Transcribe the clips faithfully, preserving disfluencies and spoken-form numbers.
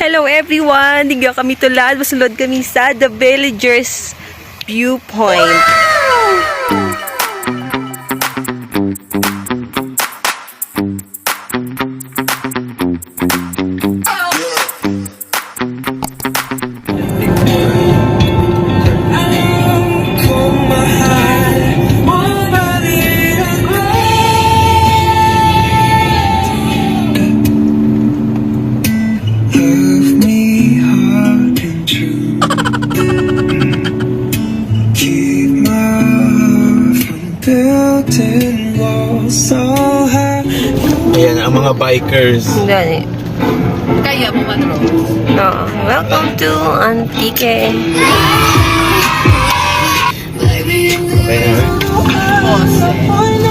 Hello everyone! Rugya kami tulad, masulod kami sa The Villagers Viewpoint. Love me hard and true. Keep my heart from building walls so high. Ayan, ang mga bikers. Gani. Kaya mo man, Rose? Oo. Welcome to Antique. Okay na. Pause. Pause.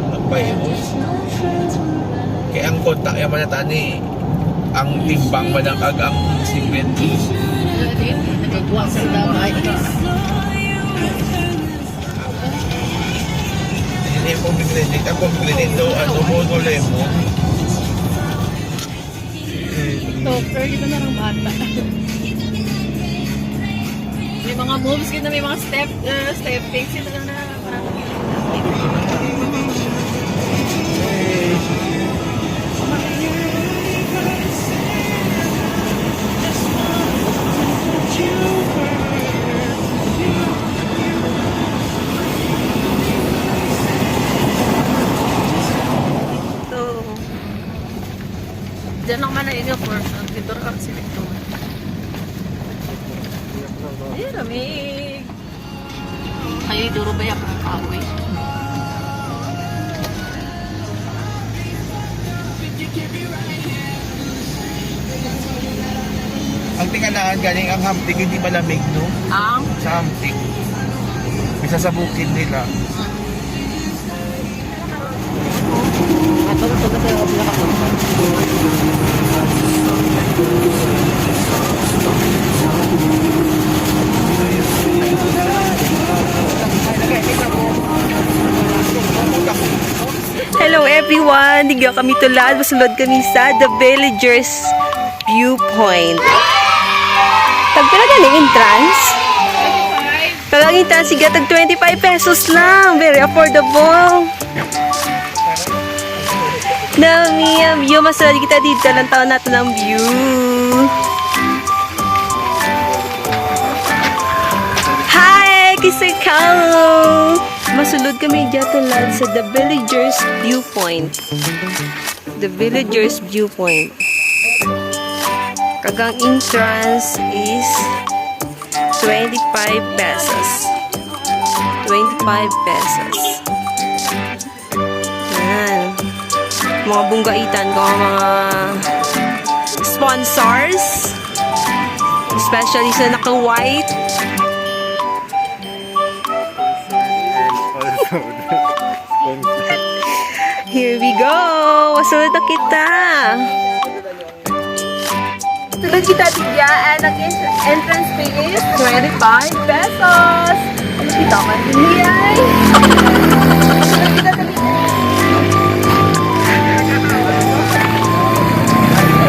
Nagpayos. Kay ang kontak, yan man tani, ang timbang man ang, ag-, ang singkwenta. Nagagawa sa dami. Hindi po bigla, hindi ka po bigla dito, ano mo, no, lemon. TikToker, dito na lang bata. May mga moves, gid na may mga step, uh, stepping, dito na lang. Dyan lang man ang inyo portion. Dito ra kami sa Victoria. Ay, lamig. Kayo, duro ba yung kahoy? Ang tingalaan galing ang Hamtic, hindi malamig, no? Ang? Sa Hamtic. Isa sa bukid nila. Hello everyone! Rugya kami tulad, masulod kami sa The Villagers Viewpoint. Tagpila gani entrance? Kag ang entrance, sige, tag twenty-five pesos lang. Very affordable. Nami, ah, view, masulod kita dito. Lantawun natun ang view. Hi, Kisikaw! Masulod kami dyan tulad sa The Villagers Viewpoint. The Villagers Viewpoint. Kag ang entrance is twenty-five pesos. Twenty-five pesos. Yan. Mga bunggaitan ko, mga sponsors. Especially sa naka-white. Here we go! Masulod na kita! Sulod kita digya, and ang en-, entrance fee is twenty-five pesos! Kita ka din, ay! Sulod kita digya.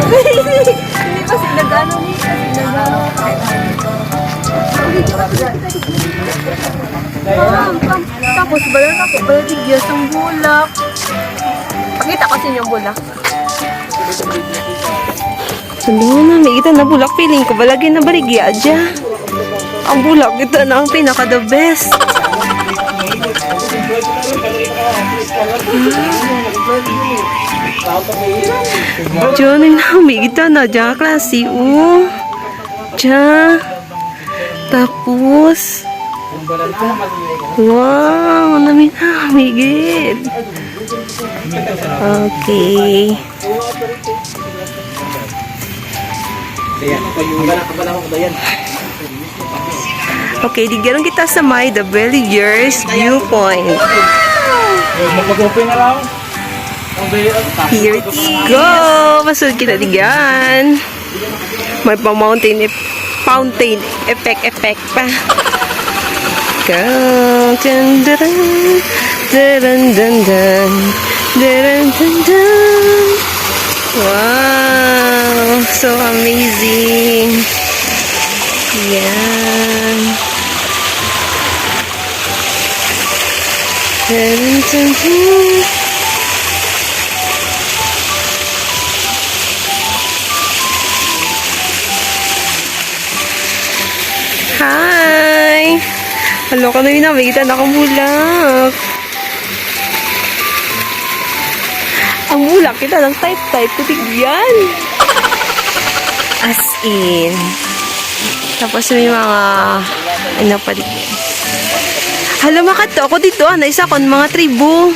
Hindi pa sila gano'n, hindi pa sila gano'n. Tapos, bala na ko, bala digya sang bulak. Pakita ko sa inyo ang bulak. Hala, nami gid tana bulak, feeling ko, bala gid na baligya dya. Ang bulak gid tana ang pinaka the best. Dyan, nami gid tana, dyan klase, o. Dyan. Tapos, wow, nami-nami gid. Okay. Okay, rugya run kita sa may The Villagers Viewpoint. Here it is. Go! Masulod kita rugyan. May pa mountain ef-, fountain effect, effect pa. Go! Dun, dun, dun. Dun, dun, dun, dun. Dun, dun, dun, dun. Wow! So amazing. Yan. Dun, dun, dun. Hi! Hala ka na, Ina, may kita na kang bulak. Ang bulak, kita lang type-type ko, tigyan. As in. Tapos may mga, ano pa, tigyan. Hala, makadto ako didto, ah, nang isa kon mga tribo.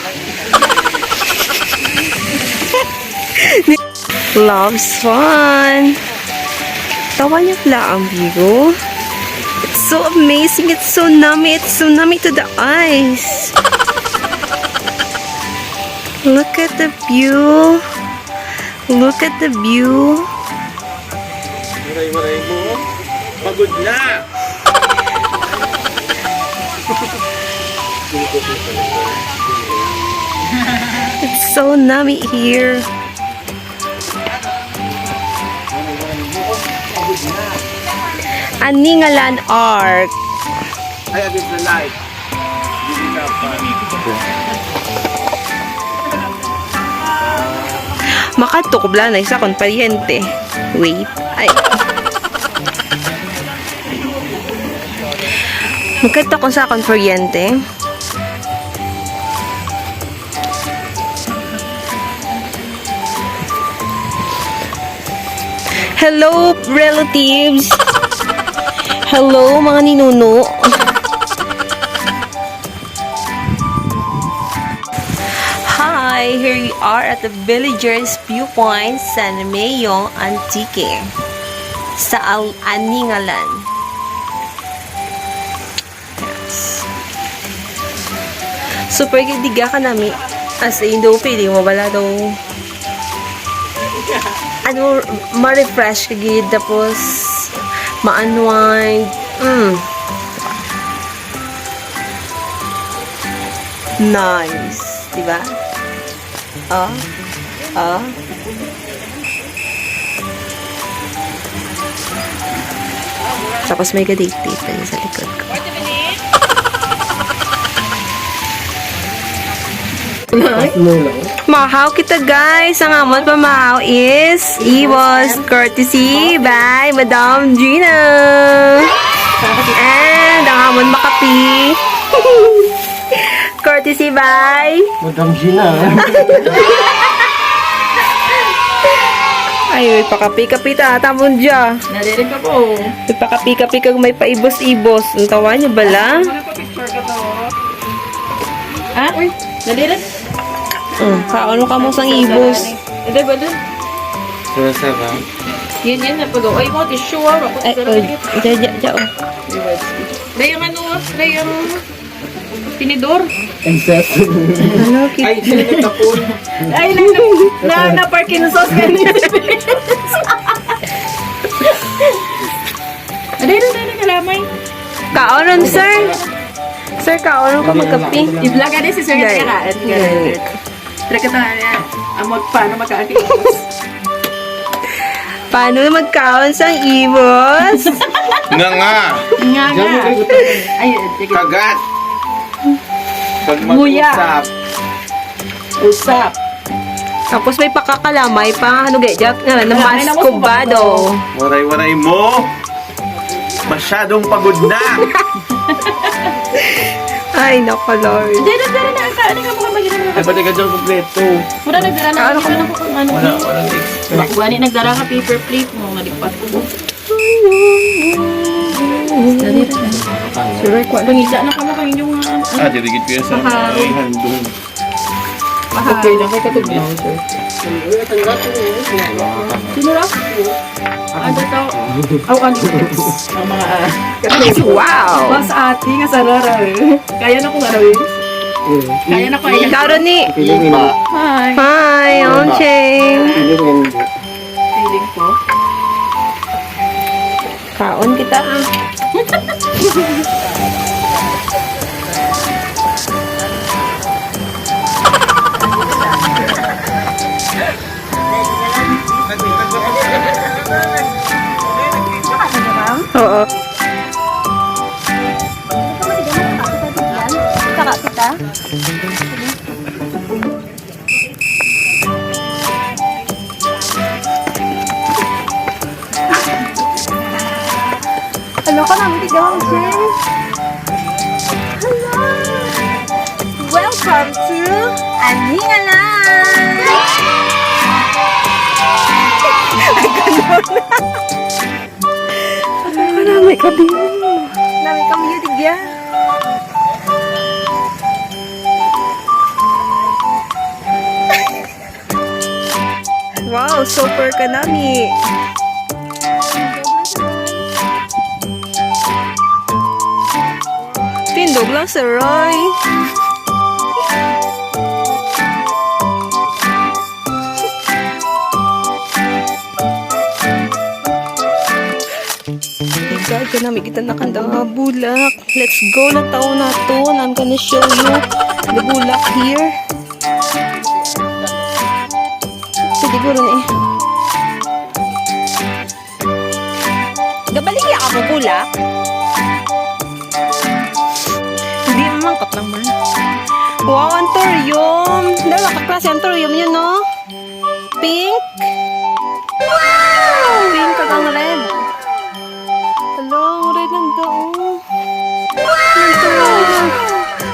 Loves fun. Tawa niya pala ang view. It's so amazing. It's so nummy. It's so nummy to the eyes. Look at the view. Look at the view. Waray-waray mo. Pagod na. It's so nummy here. Aningalan Arc. Ay, against the light. Makadto ko bala nang isa kon paryente. Wait. Ay. Makadto ko sa akon paryente. Hello, relatives! Hello, mga ninuno! Hi! Here we are at the Villagers Viewpoint, San Remigio, Antique. Sa Al-, Aningalan. Yes. Super gid rugya kanami. As in, daw pwede mo bala daw. Ano, ma-refresh ka gid, tapos ma-unwind. Mm. Nice, di ba? Oh. Oh. Tapos may gadate pa rin sa likod ko. Mahaw kita, guys. Ang amon pamahaw is iwos, courtesy by Madam Gina. And ang amon makape. Courtesy by Madam Gina. Ay, may pakape-kape ta, tamon dya. Nalirik ako. May pakape-kape kag may paibos-ibos. Ang tawa niya bala. Ano pa picture ka to? Ha? Uy, nalirik. Mm, kaon kamo sang ibos. Ito ba dun? Sarap-sarap. Yan, yan, napagaw. Ay, mo, tissue, ah. Ay, oh, dya, dya, dya, oh. Dahil yung ano, dahil yung Tinidor. Incest. Ay, tinidor tapon. Ay, na, na, na, na Parkinson's ka ni. Aday, aday, aday, kalamay. Kaon run, sir. Sir, kaon run ka magkape. I-vlog ka din si sir. Dali. Kaya kaon. Dali. Tara ka tayo. Ang mag-, paano magkaakit? Paano magkaon sang ibos? Nga nga. Nga nga. Ay, sige. Kagat. Pag mag-usap. Usap. Tapos may pakakalamay pa. Ano, gaya, Jack? Nga, na mas kubado. Waray-waray mo. Masyadong pagod na. Ay, nako, Lord. Dara, dara na, ang kaan nga mga mahirap na. Ay, pati ka dyan kompleto. Wala, nagdara na. Ano ka? Ano ka, ano? Wala, wala, next. Wala, nagdara ka paper plate mo, nalipat ko. Dali na. Sure, kwa. Pangita na ka na kayo yung, ah, ah, diri gid ko yan sa handong. Okay lang, kay katog na, sir. Sino ra? Ano to? Aw, ano to? Ang mga, ah, wow! Mas ati nga sarara, eh. Kaya na ko nga, eh. Kaya na ko, eh. Ikaw, Ronnie. Hi. Hi, Oncheng. Feeling ko. Kaon kita, ah. Oo. Saka kita. Hello, kanami ti Jeng. Hello. Welcome to Aningalan. Ay, kanami ka, Bing. Nami kami yu, tigya. Wow, super kanami. Tindog lang, Sir Roy. Guys, kanami kita nakandang nga bulak. Let's go, lantaw nato. I'm gonna show you the bulak here. Pwede guro ni. Gabaligya ka mo bulak? Hindi, mamangkot lang man. Wow, anthurium. Dalawa ka klase anthurium yun, no? Pink. Wow! Pink kag ang red. Hala, ang red nanda, oh. Wow!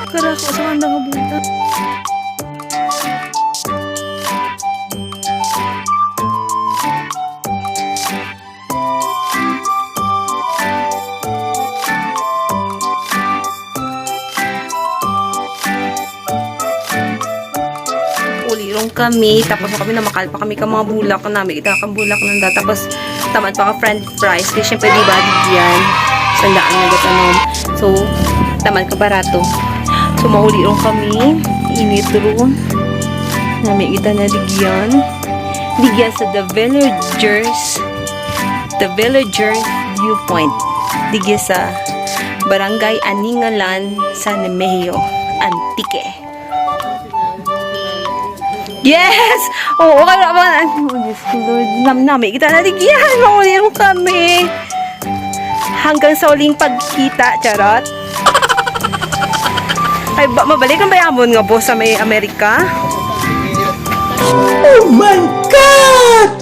Karako sa kanda nga bulak. Uli run kami, tapos kami namakal pa kami ka mga bulak, nami kita kang bulak nanda, tapos tamad pa ka french fries, kay syempre, di ba, di yan, sandaan na gatanom. So, tamad ka barato. So, mauli run kami, init run. Nami kita na digyan. Digyan sa The Villagers, The Villagers Viewpoint. Digyan sa Barangay Aningalan, San Remigio, Antique. Yes! Oo, kaya naman. Ay, oh, Diyos ko, Lord. Nam-, nami kita na digyan. Mauli run kami. Hanggang sa uling pagkita, charot. Ay, ba, mabalik ang bayamon nga boss sa may Amerika? Oh my God!